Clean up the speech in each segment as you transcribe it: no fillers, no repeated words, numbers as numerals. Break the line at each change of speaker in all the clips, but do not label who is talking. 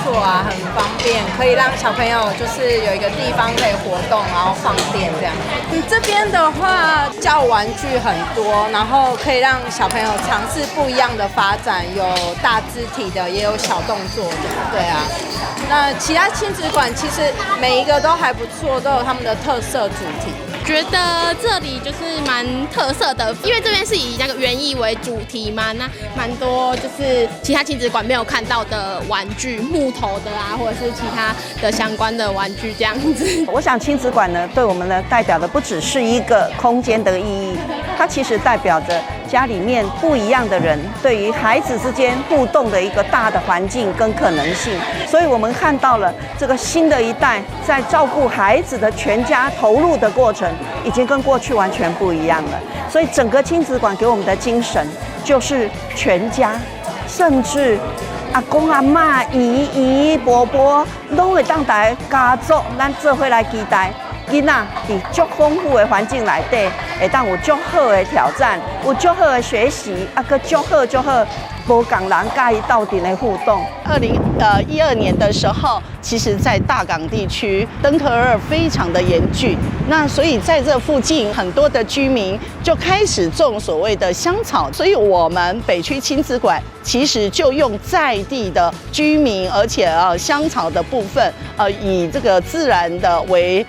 錯啊，很方便，可以讓小朋友就是有一個地方可以活動，然後放電這樣。這邊的話，教玩具很多，然後可以讓小朋友嘗試不一樣的發展，有大肢體的，也有小動作的，對啊。那其他親子館其實每一個都還不錯，都有他們的特色主題。
覺得這裡就是蠻特色的，因為這邊是以那個園藝為主題嘛，那蠻多就是其他親子館沒有看到的玩具，木頭的啊，或者是其他的相關的玩具這樣子。
我想親子館呢，對我們呢代表的不只是一個空間的意義，它其實代表着家裡面不一樣的人對於孩子之間互動的一個大的環境跟可能性。所以我們看到了這個新的一代在照顧孩子的全家投入的過程，已經跟過去完全不一樣了。所以整個親子館給我們的精神就是全家，甚至阿公阿嬤、姨姨伯伯，攏會當來家族，咱做伙來期待囡仔佇足豐富的環境內底，會當有足好的挑戰，有足好的學習，啊，閣足好足好無仝人佮伊鬥陣的互動。
2012年的時候，其實在大港地區登革熱非常的嚴峻，那所以在這附近很多的居民就開始種所謂的香草，所以我們北區親子館其實就用在地的居民，而且香草的部分，以這個自然的為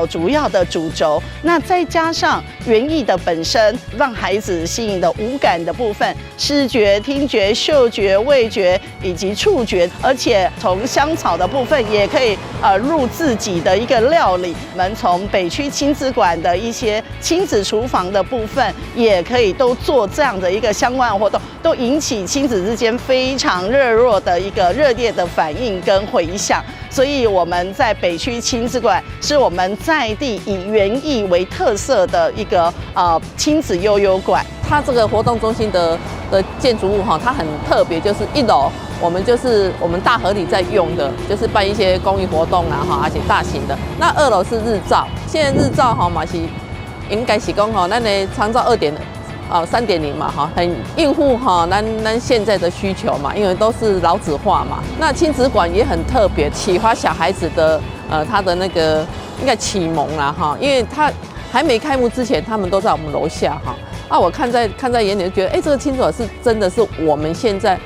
主要的主軸，那再加上園藝的本身，讓孩子吸引的五感的部分，視覺、聽覺、嗅覺、味覺以及觸覺，而且從香草的部分也可以入自己的一個料理。我們從北區親子館的一些親子廚房的部分，也可以都做這樣的一個相關活動，都引起親子之間非常熱絡的一個熱烈的反應跟回響。所以我們在北區親子館是我們在地以園藝為特色的一個親子悠遊館。
它這個活動中心的建築物哈，它很特別，就是一樓我們就是我們大和里在用的，就是辦一些公益活動啊哈，而且大型的。那二樓是日照，現在日照哈嘛是應該是講吼，咱的長照2.、3.0嘛哈，很應付哈咱現在的需求嘛，因為都是老子化嘛。那親子館也很特別，啟發小孩子的他的那個應該啟蒙啦哈，因為他還沒開幕之前，他們都在我們樓下哈。啊，我看在眼裡，就覺得，這個親子館是真的是我們現在，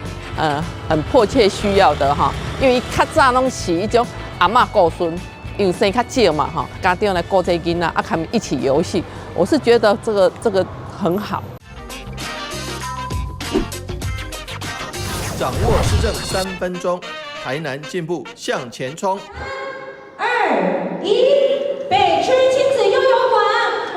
很迫切需要的哈。因為較早攏是一種阿嬤顧孫，因為生較少嘛哈，家長來顧這囡仔，啊，他們一起遊戲，我是覺得這個很好。
掌握市政3分鐘，台南進步向前衝。
2、1，北區親子悠遊館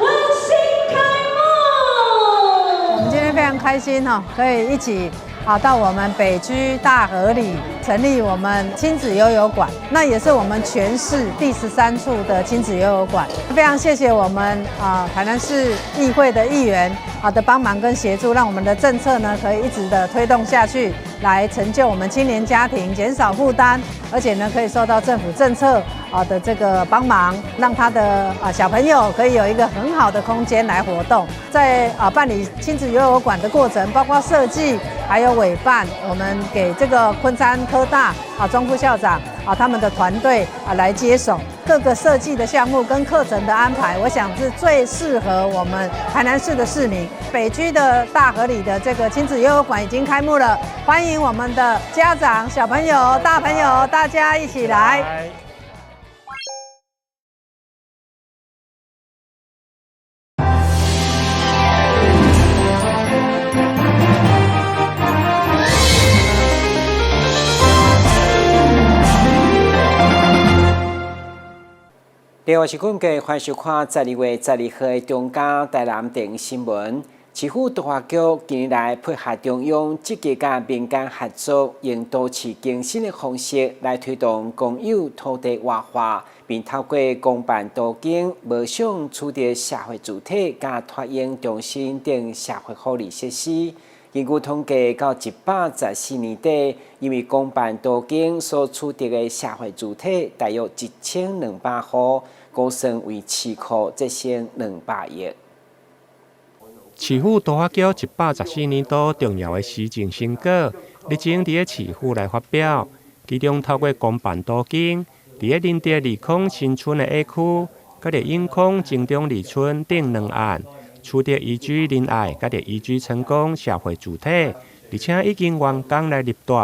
溫馨開幕。
我們今天非常開心哈，可以一起啊到我們北區大和里成立我們親子悠遊館，那也是我們全市第13處的親子悠遊館。非常謝謝我們啊台南市議會的議員啊的幫忙跟協助，讓我們的政策呢可以一直的推動下去，來成就我們青年家庭，減少負擔，而且呢可以受到政府政策啊的這個幫忙，讓他的啊小朋友可以有一個很好的空間來活動。在啊辦理親子悠遊館的過程，包括設計還有委辦，我們給這個昆山科大啊莊副校長啊他們的團隊啊來接手各個設計的項目跟課程的安排，我想是最適合我們台南市的市民。北區的大和里的這個親子悠遊館已經開幕了，歡迎我們的家長、小朋友、大朋友，大家一起來。
另外是今日歡迎收看12月12號的中嘉台南電新聞。市府都發局近年來配合中央積極佮民間合作，用都市更新的方式來推動公有土地活化，並透過公辦都更無償取得社會主體佮託嬰中心等社會福利設施。根據統計，到114年底，因為公辦都更所取得的社會住宅大約1200戶，估算為市庫節省200億。
市府都發局114年度重要的施政成果，日前佇咧市府來發表。其中透過公辦都更，佇咧仁德利康新村的 A 區，佮著永康金中里村等兩案，取得宜居仁愛，佮著宜居成功社會主體，而且已經完工來入住。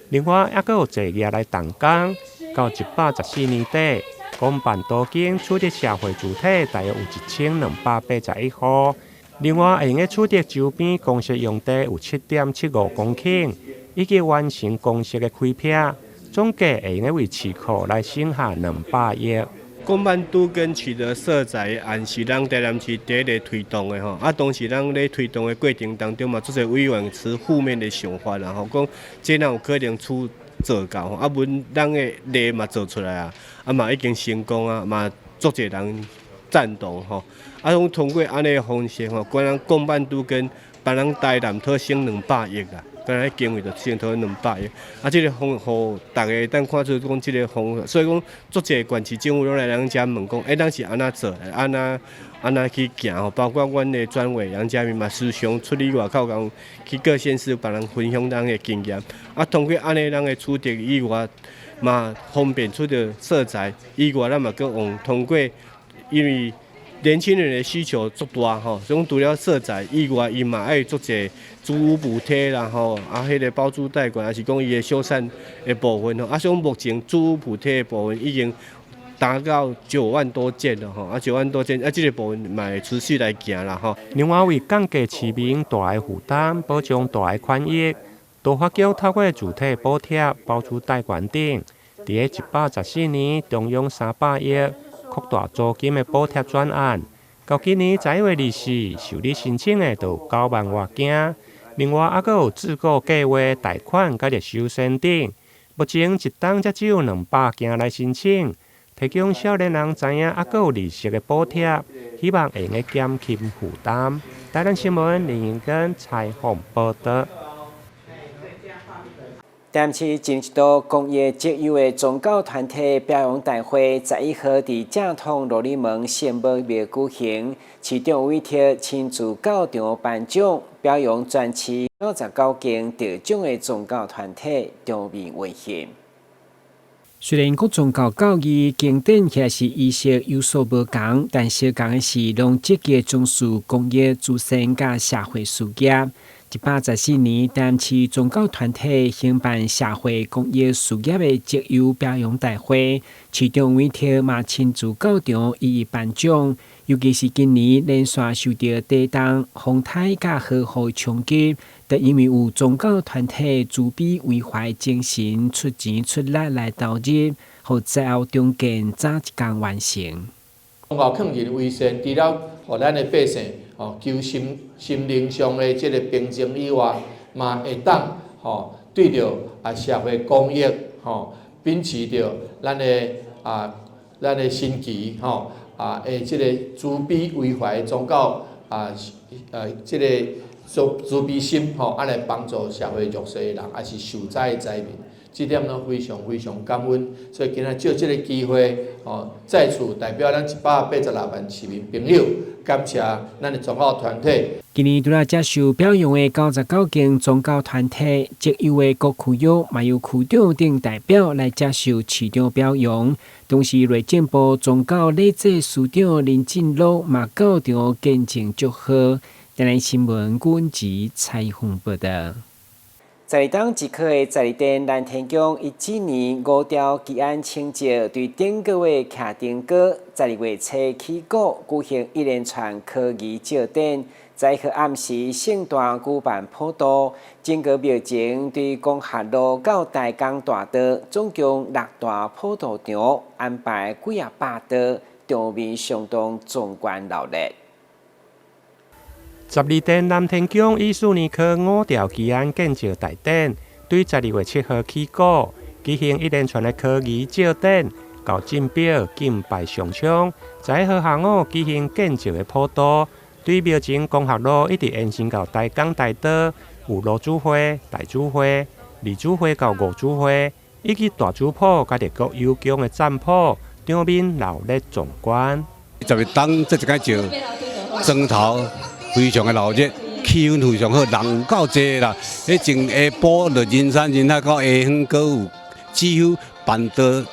另外，猶閣有坐業來動工，到114年底，公辦都更取得社會住體大約有1281戶。另外，會用得取得周邊公設用地有7.75公頃，以及完成公設的開闢，總計會用得為市庫來省下200億。
公辦都更取得社宅案是咱台南市第一个推動的吼，啊，當時咱咧推動的過程當中嘛，足濟委員持負面的想法啦吼，講這哪有可能出做到吼，啊，阮咱的例嘛做出來啊，啊嘛已經成功啊，嘛足濟人贊同吼，啊，講通過按呢方式吼，敢若公辦都更幫咱台南討省兩百億啊。敢若經費就省討兩百億，啊，這個方予逐家會當看出講這個方，所以講足濟縣市政府攏來咱遮問講，欸，咱是按怎做，按怎按怎去行吼？包括阮的專委楊家明嘛，時常出去外口共去各縣市幫人分享咱的經驗。啊，通過按呢，咱的取得以外，嘛方便取得社宅以外，咱嘛閣往通過，因為年輕人的需求足大吼，所以除了社宅以外，伊嘛愛足濟租屋補貼啦吼，啊，彼個包租代管，抑是講伊的修繕的部分吼，啊，所以目前租屋補貼的部分已經達到9萬多件了吼，啊，九萬多件，啊，這個部分嘛會持續來行啦吼。
另外，為降低市民大的負擔，保障大的權益，都發局透過主體補貼、包租代管等，佇咧114年中央300億擴大租金的補貼專案，到今年11月24，受理申請的就有9萬外件。另外，猶閣有自購計劃貸款佮著修繕等，目前一冬才只有200件來申請，提供少年人知影，猶閣有利息的補貼，希望會用得減輕負擔。台南新聞林英根採訪報導。
台南市前一度公益集郵的宗教團體表揚大會，11號佇正統羅里門聖母廟舉行，市長委託親自到場頒獎，表揚全市99間得獎的宗教團體，場面溫馨。雖然各宗教教義經典或是儀式有所無仝，但相仝的是，攏積極從事公益、慈善佮社會事業。114年，台南市宗教團體興辦社會公益事業的績優表揚大會，市長委託嘛親自到場一一頒獎。尤其是今年連續受著地動、風颱佮豪雨衝擊，都因為有宗教團體慈悲為懷精神出錢出力來投入，予災後重建早一工完成。
宗教勸人為善，除了予咱的百姓吼求心心靈上的這个平靜以外，嘛會當吼對著啊社會公益吼，秉持著咱的心旗吼啊的這个慈悲為懷宗教啊這个慈悲心吼，啊來幫助社會弱勢的人，抑是受災的災民，這點攏非常非常感恩。所以今仔借這个機會，吼，再次代表咱186萬市民朋友，感謝咱的宗教團體。
今年除了接受表揚的99間宗教團體，績優的各區域嘛由區長等代表來接受市長表揚。同時，內政部宗教禮制司長林進樂嘛到場見證祝賀。台南新聞阮吉採訪報導。十二當一課的十二殿南天宮，以今年五條祈安清節對頂個月徛燈閣，12月初起鼓舉行一連串科儀醮典。11號暗時盛大舉辦普渡，整個廟前對光學路到大江大道，總共六大普渡場，安排幾仔百桌，場面相當壯觀熱鬧。
十二殿南天宮乙巳年科五條祈安建醮大典，對12月7號起鼓，舉行一連串的科儀醮典，到進表敬拜上香。11號下午舉行建醮的普渡，對廟前光學路一直延伸到大江大道，有老主會、大主會、二主會到五主會，以及大主普佮著國有宮的贊普，場面熱鬧壯觀。
十二當這一擺醮莊頭非常的鬧熱，氣氛非常好，人有夠濟啦。彼前下晡就人山人海，到下昏閣有只有辦桌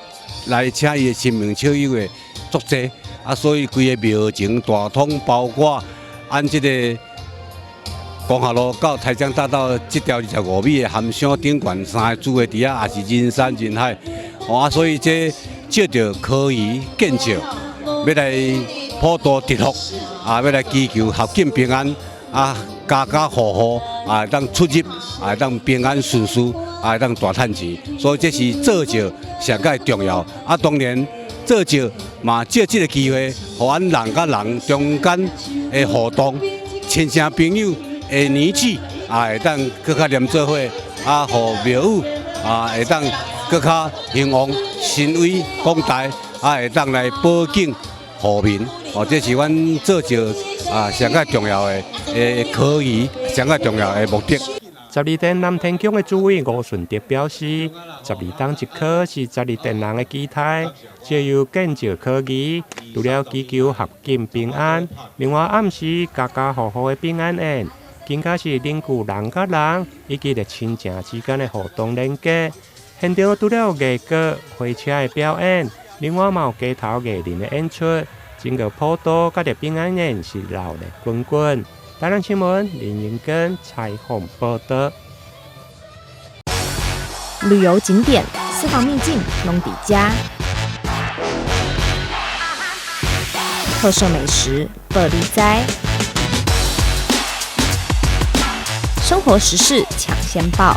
來請伊的親朋戚友的足濟，啊，所以規个廟前大通包括按這個光華路到台江大道這條25米的函箱頂懸三个主的佇遐也是人山人海，啊，所以這藉著科儀建醮，欲來普度祝福，啊，欲來祈求合境平安，啊，家家戶戶啊，會當出入，啊，會當平安順遂，啊，會當大趁錢，所以這是做醮上蓋重要。啊，當然做醮嘛，藉這个機會，予阮人佮人中間的互動，親戚朋友的凝聚，啊，會當閣較連做伙，啊，予廟宇啊，會當閣較興旺、神威廣大，啊，會當來保境護民。哦，這是阮做醮啊上蓋重要的的科儀，上蓋重要的目的。
十二殿南天宮的主委吳順德表示，十二冬一科是十二殿人的期待，藉由建醮科儀，除了祈求合境平安，另外暗示家家戶戶的平安宴，更加是凝聚人佮人以及著親情之間的互動連結。現場除了有藝閣、火車的表演，另外嘛有街頭藝人的演出，整個普渡佮著平安宴是熱鬧滾滾。台南新聞林英根採訪報導。
旅遊景點、私房秘境攏佇遮，特色美食報你知，生活時事搶先報，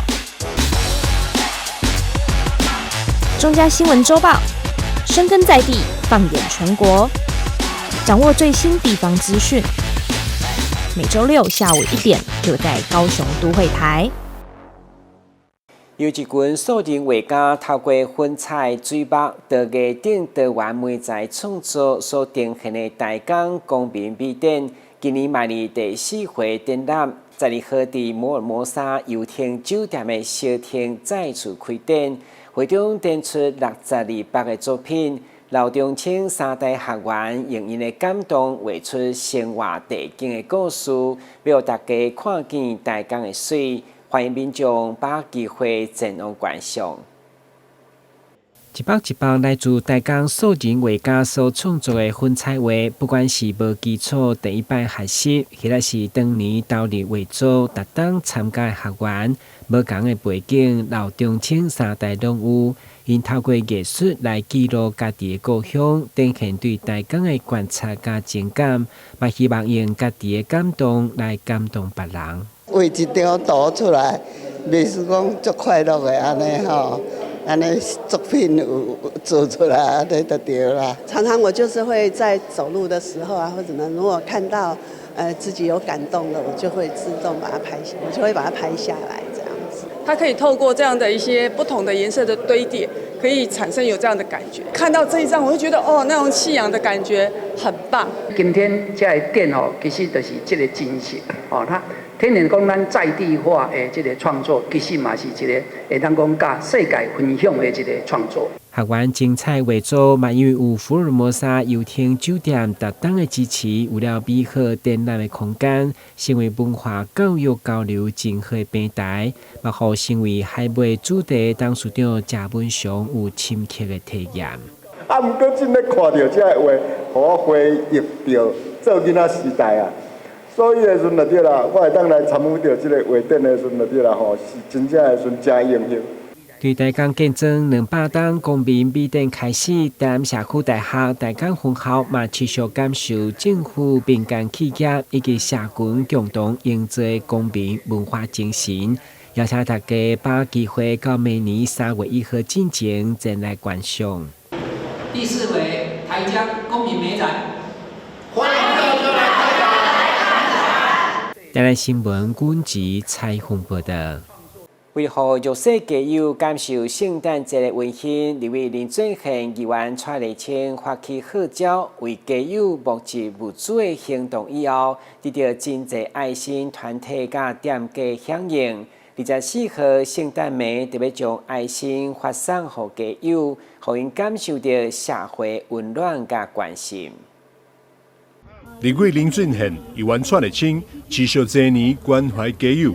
中嘉新聞週報，深耕在地，放眼全國，掌握最新地方資訊。每週六下午1點，就在高雄都會台。
由一群素人畫家透過粉彩、水墨、陶藝等多元媒材創作所呈現的台港公民美展，今年邁入第四回展覽，12號佇摩爾摩沙遊艇酒店的小廳再次開展，會中展出62幅的作品。老中青三代學員用𪜶的感動畫出生活地景的故事，欲予大家看見台港的媠，歡迎民眾把握機會前往觀賞。一幅一幅來自台港素人畫家所創作的粉彩畫，不管是無基礎第一擺學習，或者是當年投入畫組、逐冬參加的學員，無仝的背景，老中青三代攏有。𪜶透過藝術來記錄家己的故鄉，展現對台港的觀察佮情感，嘛希望用家己的感動來感動別人。
畫一張圖出來，袂是講足快樂的按呢吼，按呢作品有做出來，按呢就對啦。
常常我就是會在走路的時候啊，或者呢，如果看到自己有感動的，我就會自動把它拍，我就會把它拍下來，這樣子。
它可以透過這樣的一些不同的顏色的堆疊，可以產生有這樣的感覺。看到這一張，我會覺得哦，那種夕陽的感覺很棒。
今天這个展吼，其實就是這个精神哦，它天然講咱在地化的這个創作，其實嘛是一个會當講佮世界分享的一个創作。
學員精彩畫作，嘛因為有福爾摩沙遊艇酒店逐冬的支持，有了美好展覽的空間，成為文化教育交流真好的平台，嘛予身為海尾主題董事長謝文雄有深刻的體驗。
啊，毋過真咧看著這个畫，予我回憶著做囡仔時代啊。所以的時陣就對啦，我會當來參與著這个畫展的時陣就對啦吼，是真正的時陣誠榮幸。
對台港建莊200冬公民美展開始，台南社區大學台港分校嘛持續感受政府、民間企業以及社群共同營造的公民文化精神，邀請大家把握機會到明年3月1號進前前來觀賞。
第四回台江公民美展，歡迎大家來看。
台南新聞阮吉採訪報導。為予弱勢家友感受聖誕節的溫馨，立委林俊憲議員蔡麗清發起號召，為家友募集物資的行動以後，得到真濟愛心團體佮店家響應。24號聖誕暝，特別將愛心發送予家友，予𪜶感受到社會溫暖佮關心。
立委林俊憲議員蔡麗清持續濟年關懷家友。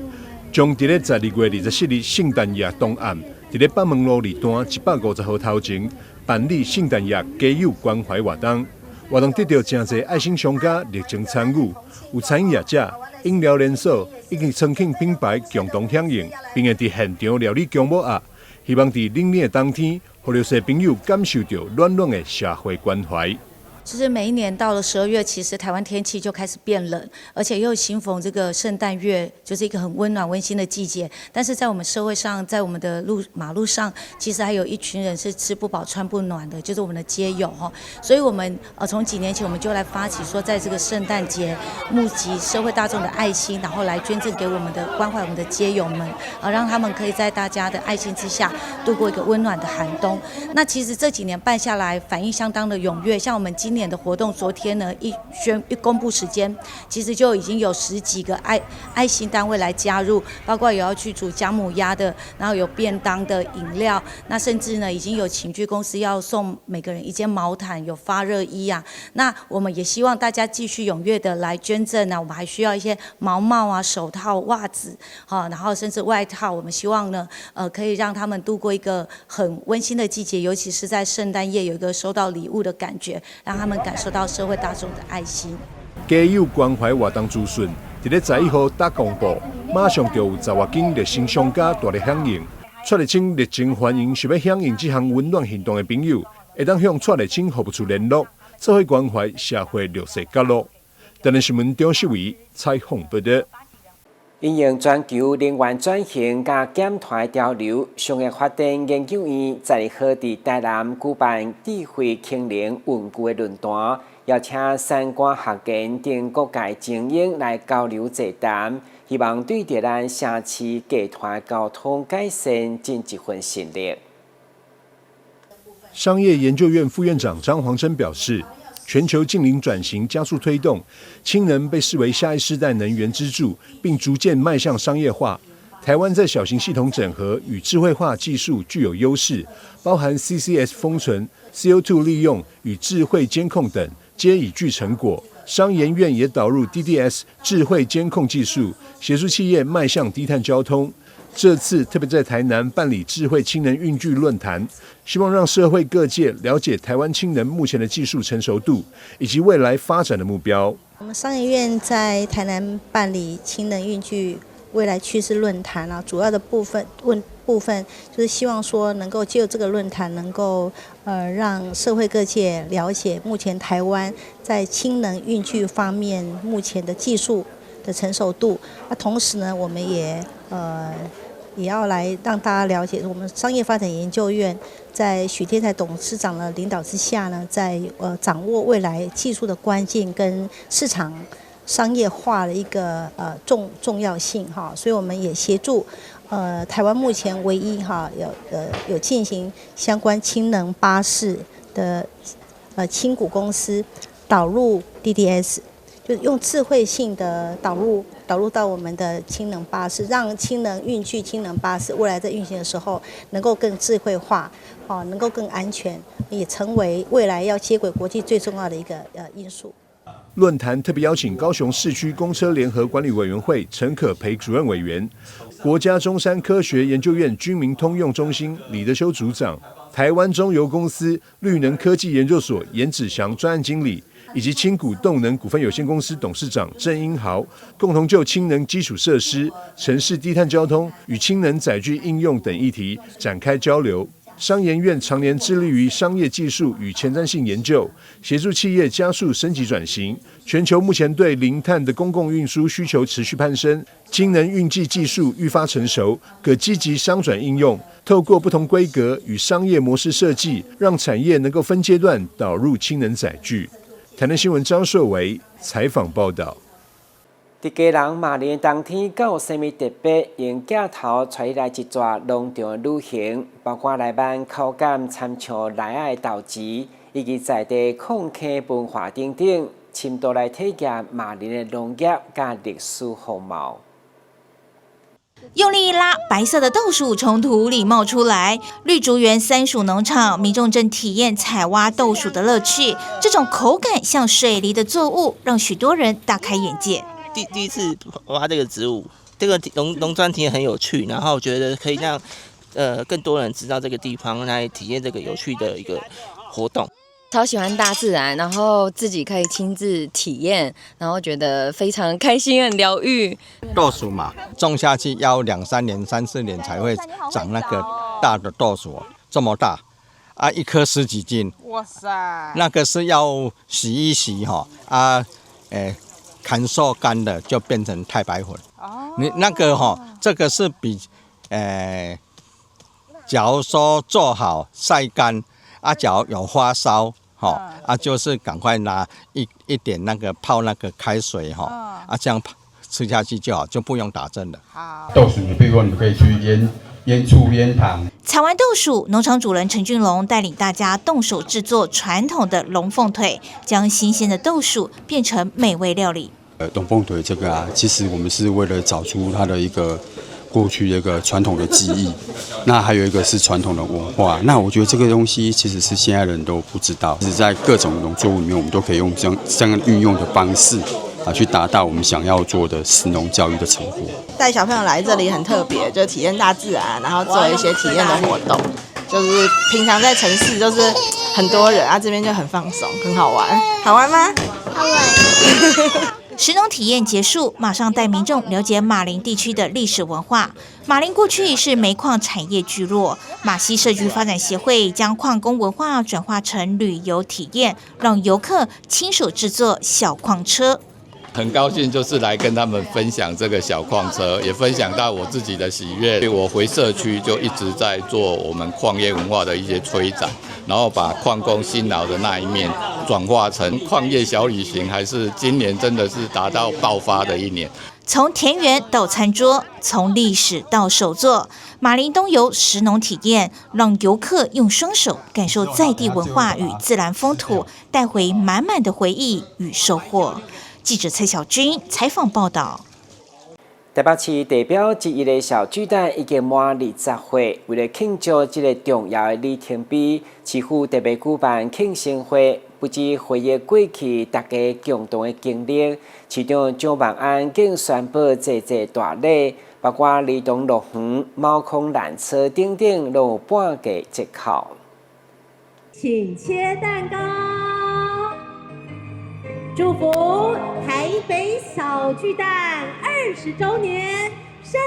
將佇咧12月24日聖誕夜當暗，佇咧北門路二段150號頭前辦理聖誕夜街友關懷活動，活動得著誠濟愛心商家熱情參與，有餐飲業者、飲料連鎖以及倉慶品牌共同響應，並會佇現場料理薑母鴨，希望佇冷冷的冬天，予弱勢朋友感受著暖暖的社會關懷。
其實每一年到了12月，其實台灣天氣就開始變冷，而且又欣逢這個聖誕月，就是一個很溫暖溫馨的季節。但是在我們社會上，在我們的路馬路上，其實還有一群人是吃不飽穿不暖的，就是我們的街友哈。所以，我們從幾年前我們就來發起說，在這個聖誕節募集社會大眾的愛心，然後來捐贈給我們的關懷我們的街友們，啊，讓他們可以在大家的愛心之下度過一個溫暖的寒冬。那其實這幾年辦下來，反應相當的踴躍，像我們今年的活動，昨天呢一公布時間，其實就已經有十幾個愛心單位來加入，包括有要去煮薑母鴨的，然後有便當的飲料，那甚至呢已經有寢具公司要送每個人一件毛毯，有發熱衣啊。那我們也希望大家繼續踴躍的來捐贈啊，我們還需要一些毛帽啊、手套、襪子，哈，然後甚至外套。我們希望呢，可以讓他們度過一個很溫馨的季節，尤其是在聖誕夜有一個收到禮物的感覺，讓他們感受到社會大眾的愛心。
街友關懷活動資訊，佇咧11號才公布，馬上就有10外間熱心商家大力響應。蔡麗清熱情歡迎想欲響應這項溫暖行動的朋友，會當向蔡麗清服務處聯絡，做伙關懷社會弱勢角落。台南新聞張秀偉採訪報導。
因應全球能源轉型佮減碳潮流，商業發展研究院12號佇台南舉辦智慧氫能運具的論壇，邀請產官學研等各界精英來交流座談，希望對著咱城市低碳交通改善盡一份心力。
商業研究院副院長張黃禎表示，全球淨零轉型加速推動，氫能被視為下一世代能源支柱，並逐漸邁向商業化。台灣在小型系統整合與智慧化技術具有優勢，包含 CCS 封存、CO2 利用與智慧監控等，皆已具成果。商研院也導入 DDS 智慧監控技術，協助企業邁向低碳交通。這次特別在台南辦理智慧氫能運具論壇，希望讓社會各界了解台灣氫能目前的技術成熟度以及未來發展的目標。
我們商研院在台南辦理氫能運具未來趨勢論壇啊，主要的部分就是希望說能夠借由這個論壇，能夠讓社會各界了解目前台灣在氫能運具方面目前的技術的成熟度。那同時呢，我們也要來讓大家了解，我們商業發展研究院在許天才董事長的領導之下呢，在掌握未來技術的關鍵跟市場商業化的一個重要性哈，所以我們也協助台灣目前唯一哈有進行相關氫能巴士的氫股公司導入 DDS，就用智慧性的導入到我們的氫能巴士，讓氫能運具、氫能巴士未來在運行的時候能夠更智慧化，哦，能夠更安全，也成為未來要接軌國際最重要的一個因素。
論壇特別邀請高雄市區公車聯合管理委員會陳可培主任委員、國家中山科學研究院軍民通用中心李德修組長、台灣中油公司綠能科技研究所嚴子祥專案經理，以及氫股動能股份有限公司董事長鄭英豪，共同就氫能基礎設施、城市低碳交通與氫能載具應用等議題展開交流。商研院常年致力於商業技術與前瞻性研究，協助企業加速升級轉型。全球目前對零碳的公共運輸需求持續攀升，氫能運具技術愈發成熟，可積極商轉應用。透過不同規格與商業模式設計，讓產業能夠分階段導入氫能載具。台南新聞張碩維採訪報道。
佇基隆馬年當天，敢有啥物特別？用鏡頭帶你來一逝農場旅行，包括來挽口感親像梨仔的豆臍，以及在地礦坑文化等等，深度來體驗馬鈴的農業佮歷史風貌。
用力一拉，白色的豆薯從土裡冒出來。綠竹園三薯農場民眾正體驗採挖豆薯的樂趣。這種口感像水梨的作物，讓許多人大開眼界。
第一次挖這個植物，這個農專題很有趣，然後覺得可以讓
更多人知道這個地方，來體驗這個有趣的一個活動。
超喜歡大自然，然後自己可以親自體驗，然後覺得非常開心，很療癒。
豆薯嘛，種下去要兩三年、三四年才會長那個大的豆薯，這麼大，啊，一顆十幾斤。
哇塞！
那個是要洗一洗哈，啊，誒，乾燥乾的就變成太白粉。哦。你那個哈，這個是比，假如說做好曬乾，啊，假如有發燒。吼啊，就是趕快拿一點那個泡那個開水吼，啊，這樣吃下去就好，就不用打針了。
豆薯，你比如說你可以去醃醃醋、醃糖。
採完豆薯，農場主人陳俊龍帶領大家動手製作傳統的龍鳳腿，將新鮮的豆薯變成美味料理。
龍鳳腿這個啊，其實我們是為了找出它的一個過去一個傳統的技藝，那還有一個是傳統的文化。那我覺得這個東西其實是現在人都不知道，是在各種農作物裡面，我們都可以用這樣運用的方式啊，去達到我們想要做的食農教育的成果。
帶小朋友來這裡很特別，就體驗大自然，然後做一些體驗的活動。就是平常在城市就是很多人啊，這邊就很放鬆，很好玩。好玩嗎？
好玩。食農體驗結束，馬上帶民眾了解馬林地區的歷史文化。馬林過去是煤礦產業聚落，馬西社區發展協會將礦工文化轉化成旅遊體驗，讓遊客親手製作小礦車。
很高興就是來跟他們分享這個小礦車，也分享到我自己的喜悅。我回社區就一直在做我們礦業文化的一些推展，然後把礦工辛勞的那一面轉化成礦業小旅行，還是今年真的是達到爆發的一年。
從田園到餐桌，從歷史到手作，馬林東遊食農體驗，讓遊客用雙手感受在地文化與自然風土，帶回滿滿的回憶與收穫。記者蔡小軍採訪報道。
台北市地標之一的小巨蛋已經滿20歲，為了慶祝這個重要的里程碑，市府特別舉辦慶生會，不止回憶過去大家共同的經歷，市長蔣萬安更宣布濟濟大禮，包括兒童樂園、貓空纜車等等，攏有半價折扣。
請切蛋糕。祝福台北小巨蛋20週年生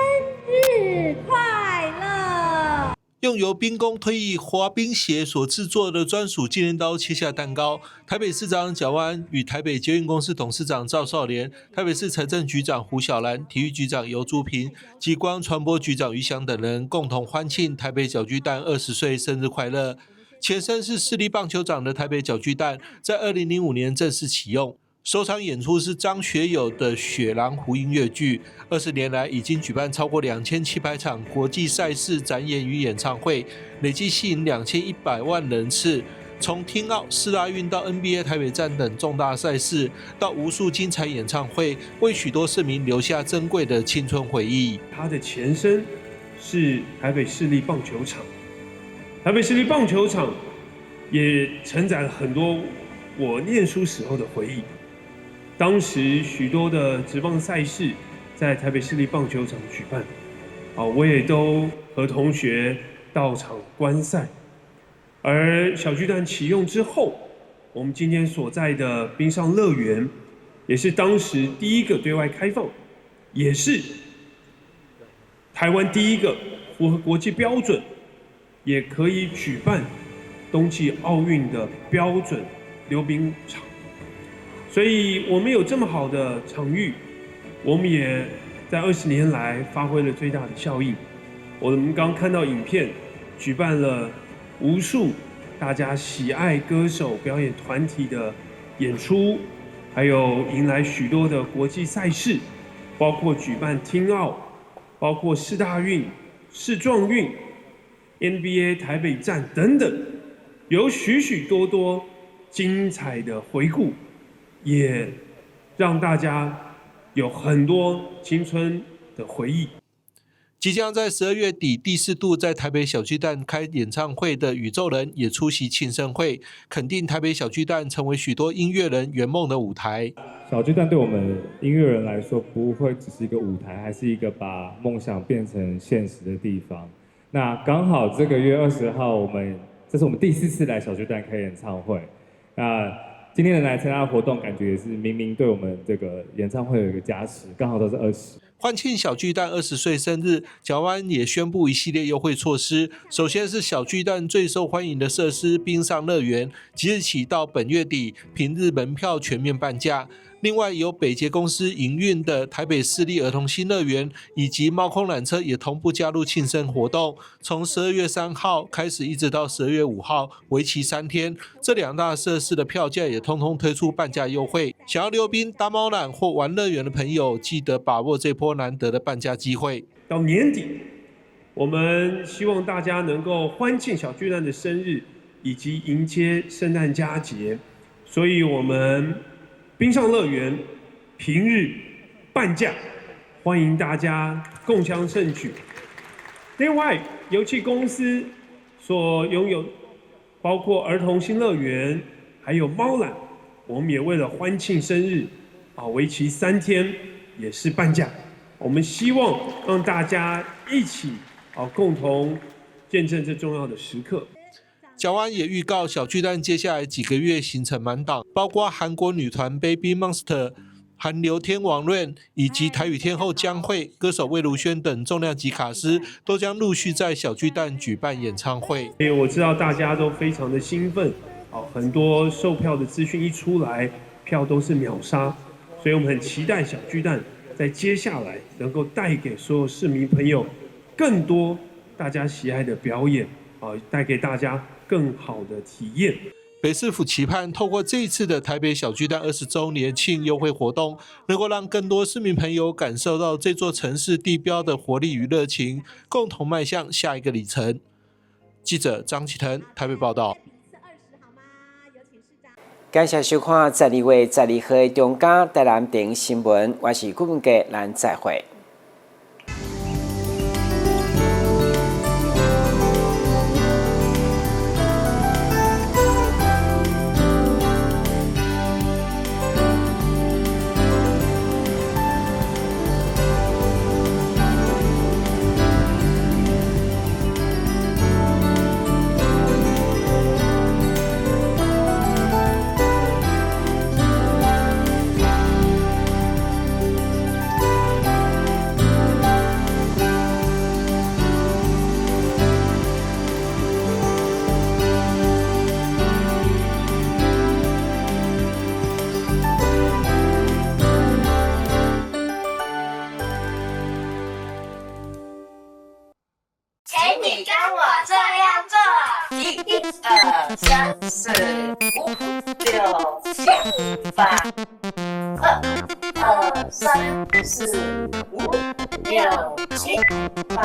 日快樂！
用由兵工退役滑冰鞋所製作的專屬紀念刀切下蛋糕。台北市長蔣萬安與台北捷運公司董事長趙少廉、台北市財政局長胡小蘭、體育局長游竹平及觀光傳播局長余翔等人共同歡慶台北小巨蛋20歲生日快樂。前身是市立棒球場的台北小巨蛋，在2005年正式啟用。首場演出是張學友的《雪狼湖》音樂劇。20年來已經舉辦超過2700場國際賽事展演與演唱會，累計吸引2100萬人次。從聽奧、世大運到 NBA 台北站等重大賽事，到無數精彩演唱會，為許多市民留下珍貴的青春回憶。
它的前身是台北市立棒球場。台北市立棒球場也承載了很多我念書時候的回憶。當時許多的職棒賽事在台北市立棒球場舉辦，啊，我也都和同學到場觀賽。而小巨蛋啟用之後，我們今天所在的冰上樂園，也是當時第一個對外開放，也是台灣第一個符合國際標準，也可以舉辦冬季奧運的標準溜冰場。所以我們有這麼好的場域，我們也在20年來發揮了最大的效益。我們剛看到影片，舉辦了無數大家喜愛歌手表演團體的演出，還有迎來許多的國際賽事，包括舉辦聽奧，包括世大運、世壯運、NBA 台北站等等，有許許多多精彩的回顧，也讓大家有很多青春的回憶。
即將在12月底第四度在台北小巨蛋開演唱會的宇宙人也出席慶生會，肯定台北小巨蛋成為許多音樂人圓夢的舞台。
小巨蛋對我們音樂人來說，不會只是一個舞台，還是一個把夢想變成現實的地方。那剛好這個月20號，我們這是我們第四次來小巨蛋開演唱會。那今天的來參加活動，感覺也是冥冥對我們這個演唱會有一個加持，剛好都是20。
歡慶小巨蛋20歲生日，蔣萬安也宣布一系列優惠措施。首先是小巨蛋最受歡迎的設施冰上樂園，即日起到本月底，平日門票全面半價。另外，由北捷公司營運的台北市立兒童新樂園以及貓空纜車也同步加入慶生活動，從12月3號開始，一直到12月5號，為期3天。這兩大設施的票價也通通推出半價優惠。想要溜冰、搭貓纜或玩樂園的朋友，記得把握這波難得的半價機會。
到年底，我們希望大家能夠歡慶小巨蛋的生日，以及迎接聖誕佳節，所以我們冰上樂園平日半價，歡迎大家共襄盛舉。另外，油氣公司所擁有包括兒童新樂園，還有貓纜，我們也為了歡慶生日，啊，為期3天也是半價。我們希望讓大家一起啊，共同見證這重要的時刻。
蔣萬安也預告，小巨蛋接下來幾個月行程滿檔，包括韓國女團 Baby Monster、韓流天王 Rain 以及台語天后江蕙、歌手魏如萱等重量級卡司，都將陸續在小巨蛋舉辦演唱會。
所以我知道大家都非常的興奮，很多售票的資訊一出來，票都是秒殺，所以我們很期待小巨蛋在接下來能夠帶給所有市民朋友更多大家喜愛的表演，啊，帶給大家更好的體驗。
北市府期盼透過這一次的台北小巨蛋20週年慶優惠活動，能夠讓更多市民朋友感受到這座城市地標的活力與熱情，共同邁向下一個里程。記者張啟騰台北報道。
感謝收看12月12號的中嘉台南電新聞，我是顧文傑，咱再會。
請你跟我這樣做：一、二、三、四、五、六、七、八。二、二、三、四、五、六、七、八。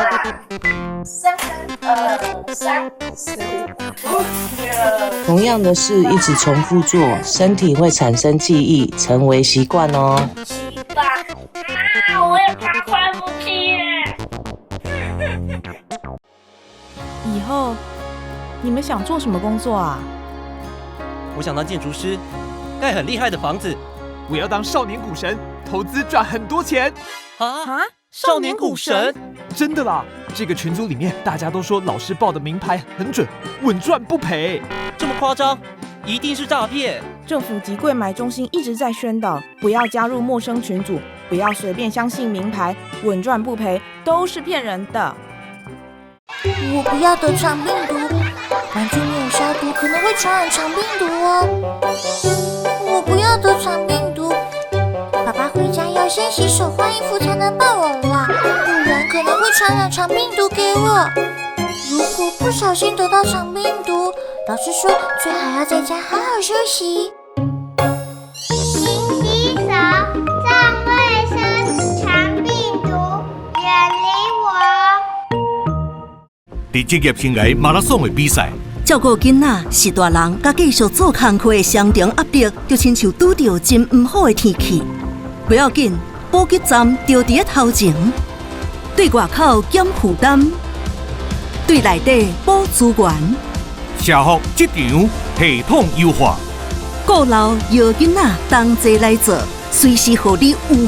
三、二、三、四、五、六。
同樣的事一直重複做，身體會產生記憶，成為習慣哦。
七、八，啊！我也怕快不起耶。
以後你們想做什麼工作啊？
我想當建築師，蓋很厲害的房子。
我要當少年股神，投資賺很多錢。
啊！少年股神？
真的啦！這個群組裡面大家都說老師報的明牌很準，穩賺不賠。
這麼誇張？一定是詐騙！
政府及櫃買中心一直在宣導，不要加入陌生群組，不要隨便相信明牌，穩賺不賠都是騙人的。
我不要得腸病毒，玩具沒有消毒可能會傳染腸病毒哦。我不要得腸病毒，爸爸回家要先洗手換衣服才能抱我啦，不然可能會傳染腸病毒給我。如果不小心得到腸病毒，老師說最好要在家好好休息。
勤洗手，重衛生，腸病毒遠離我。
佇職業生涯馬拉松的比賽，
照顧囡仔是大人佮繼續做工課的雙重壓力，就親像拄著真毋好的天氣。不要緊，補給站就佇咧頭前，對外口減負擔，對內底補資源。
社福職場系統優化，
顧老搖囡仔同齊來做，隨時予你有。